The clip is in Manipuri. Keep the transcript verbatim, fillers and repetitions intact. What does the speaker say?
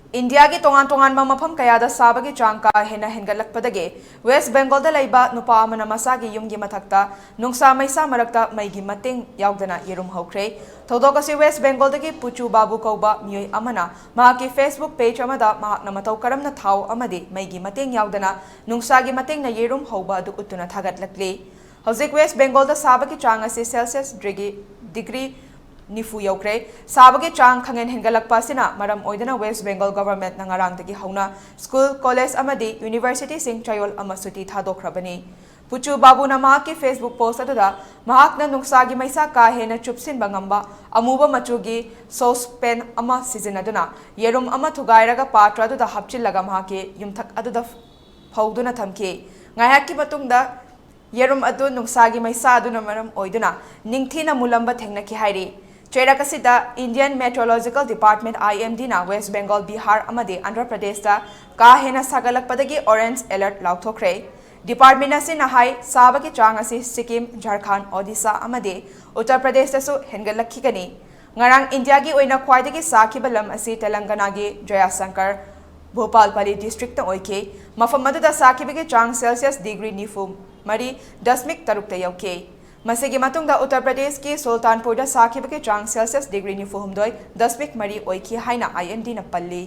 ꯏꯟꯗꯤꯌꯥꯒꯤ ꯇꯣꯉꯥꯟ ꯇꯣꯉꯥꯟꯕ ꯃꯐꯝ ꯀꯌꯥꯗ ꯁꯥꯕꯒꯤ ꯆꯥꯡ ꯀꯥ ꯍꯦꯟꯅ ꯍꯦꯟꯒꯠꯂꯛꯄꯗꯒꯤ ꯋꯦꯁ ꯕꯦꯡꯒꯣꯜꯗ ꯂꯩꯕ ꯅꯨꯄꯥ ꯑꯃꯅ ꯃꯁꯥꯒꯤ ꯌꯨꯝꯒꯤ ꯃꯊꯛꯇ ꯅꯨꯡꯁꯥ ꯃꯩꯁꯥ ꯃꯔꯛꯇ ꯃꯩꯒꯤ ꯃꯇꯦꯡ ꯌꯥꯎꯗꯅ ꯌꯦꯔꯨꯝ ꯍꯧꯈ꯭ꯔꯦ꯫ ꯊꯧꯗꯣꯛ ꯑꯁꯤ ꯋꯦꯁ ꯕꯦꯡꯒꯣꯜꯗꯒꯤ ꯄꯨꯆꯨ ꯕꯥꯕꯨ ꯀꯧꯕ ꯃꯤꯑꯣꯏ ꯑꯃꯅ ꯃꯍꯥꯛꯀꯤ Facebook page ꯑꯃꯗ ꯃꯍꯥꯛꯅ ꯃꯇꯧ ꯀꯔꯝꯅ ꯊꯥꯎ ꯑꯃꯗꯤ ꯃꯩꯒꯤ ꯃꯇꯦꯡ ꯌꯥꯎꯗꯅ ꯅꯨꯡꯁꯥꯒꯤ ꯃꯇꯦꯡꯅ ꯌꯦꯔꯨꯝ ꯍꯧꯕ ꯑꯗꯨ ꯎꯠꯇꯨꯅ ꯊꯥꯒꯠꯂꯛꯂꯤ꯫ ꯍꯧꯖꯤꯛ ꯋꯦꯁ ꯕꯦꯡꯒꯣꯜꯗ ꯁꯥꯕꯒꯤ ꯆꯥꯡ ꯑꯁꯤ ꯁꯦꯜꯁꯤꯌꯁ ꯗꯤꯒ꯭ꯔꯤ ꯅꯤꯐꯨ ꯌꯧꯈ꯭ꯔꯦ꯫ ꯁꯥꯕꯒꯤ ꯆꯥꯡ ꯈꯪꯍꯦꯟ ꯍꯦꯟꯒꯠꯂꯛꯄ ꯑꯁꯤꯅ ꯃꯔꯝ ꯑꯣꯏꯗꯨꯅ ꯋꯦꯁ ꯕꯦꯡꯒꯣꯜ ꯒꯚꯔꯟꯃꯦꯟꯠꯅ ꯉꯔꯥꯡꯗꯒꯤ ꯍꯧꯅ ꯁ꯭ꯀꯨꯜ, ꯀꯣꯂꯦꯖ ꯑꯃꯗꯤ ꯌꯨꯅꯤꯚꯔꯁꯤꯇꯤꯁꯤꯡ ꯆꯌꯣꯜ ꯑꯃ ꯁꯨꯇꯤ ꯊꯥꯗꯣꯛꯈ꯭ꯔꯕꯅꯤ꯫ ꯄꯨꯆꯨ ꯕꯥꯕꯨꯅ ꯃꯍꯥꯛꯀꯤ Facebook post ꯑꯗꯨꯗ ꯃꯍꯥꯛꯅ ꯅꯨꯡꯁꯥꯒꯤ ꯃꯩꯁꯥ ꯀꯥ ꯍꯦꯟꯅ ꯆꯨꯞꯁꯤꯟꯕ ꯉꯝꯕ ꯑꯃꯨꯕ ꯃꯆꯨꯒꯤ ꯁꯣꯁꯄꯦꯟ ꯑꯃ ꯁꯤꯖꯤꯟꯅꯗꯨꯅ ꯌꯦꯔꯨꯝ ꯑꯃ ꯊꯨꯒꯥꯏꯔꯒ ꯄꯥꯇ꯭ꯔ ꯑꯗꯨꯗ ꯍꯥꯞꯆꯤꯜꯂꯒ ꯃꯍꯥꯛꯀꯤ ꯌꯨꯝꯊꯛ ꯑꯗꯨꯗ ꯐꯧꯗꯨꯅ ꯊꯝꯈꯤ꯫ ꯉꯥꯏꯍꯥꯛꯀꯤ ꯃꯇꯨꯡꯗ ꯌꯦꯔꯨꯝ ꯑꯗꯨ ꯅꯨꯡꯁꯥꯒꯤ ꯃꯩꯁꯥ ꯑꯗꯨꯅ ꯃꯔꯝ ꯑꯣꯏꯗꯨꯅ ꯅꯤꯡꯊꯤꯅ ꯃꯨꯜꯂꯝꯕ ꯊꯦꯡꯅꯈꯤ ꯍꯥꯏꯔꯤ꯫ ꯆꯩꯔꯛ ꯑꯁꯤꯗ Indian Meteorological Department, IMDꯅ ꯋꯦꯁ ꯕꯦꯡꯒꯣꯜ, ꯕꯤꯍꯥꯔ ꯑꯃꯗꯤ ꯑꯟꯙ꯭ꯔ ꯄ꯭ꯔꯗꯦꯁꯇ ꯀꯥ ꯍꯦꯟꯅ ꯁꯥꯒꯠꯂꯛꯄꯗꯒꯤ orange alert ꯂꯥꯎꯊꯣꯛꯈ꯭ꯔꯦ꯫ Department ꯑꯁꯤꯅ ꯍꯥꯏ, ꯁꯥꯕꯒꯤ ꯆꯥꯡ ꯑꯁꯤ ꯁꯤꯛꯀꯤꯝ, ꯖꯔꯈꯟꯗ, ꯑꯣꯗꯤꯁꯥ ꯑꯃꯗꯤ ꯎꯠꯇꯔ ꯄ꯭ꯔꯗꯦꯁꯇꯁꯨ ꯍꯦꯟꯒꯠꯂꯛꯈꯤꯒꯅꯤ꯫ ꯉꯔꯥꯡ ꯏꯟꯗꯤꯌꯥꯒꯤ ꯑꯣꯏꯅ ꯈ꯭ꯋꯥꯏꯗꯒꯤ ꯁꯥꯈꯤꯕ ꯂꯝ ꯑꯁꯤ ꯇꯦꯂꯪꯒꯅꯥꯒꯤ ꯖꯌꯥꯁꯪꯀꯔ ꯚꯣꯄꯥꯜꯄꯂꯤ ꯗꯤꯁꯇ꯭ꯔꯤꯛꯇ ꯑꯣꯏꯈꯤ꯫ ꯃꯐꯝ ꯑꯗꯨꯗ ꯁꯥꯈꯤꯕꯒꯤ ꯆꯥꯡ ꯁꯦꯜꯁꯤꯌꯁ ꯗꯤꯒ꯭ꯔꯤ ꯅꯤꯐꯨ ꯃꯔꯤ ꯗꯁꯃꯤꯛ ꯇꯔꯨꯛꯇ ꯌꯧꯈꯤ꯫ ꯃꯁꯤꯒꯤ ꯃꯇꯨꯡꯗ ꯎꯠꯇꯔ ꯄ꯭ꯔꯗꯦꯁꯀꯤ ꯁꯨꯜꯇꯥꯟꯄꯨꯔꯗ ꯁꯥꯈꯤꯕꯒꯤ ꯆꯥꯡ ꯁꯦꯜꯁꯤꯌꯁ ꯗꯤꯒ꯭ꯔꯤ ꯅꯤꯐꯨ ꯍꯨꯝꯗꯣꯏ ꯗꯁꯃꯤꯛ ꯃꯔꯤ ꯑꯣꯏꯈꯤ ꯍꯥꯏꯅ IMDꯅ ꯄꯜꯂꯤ꯫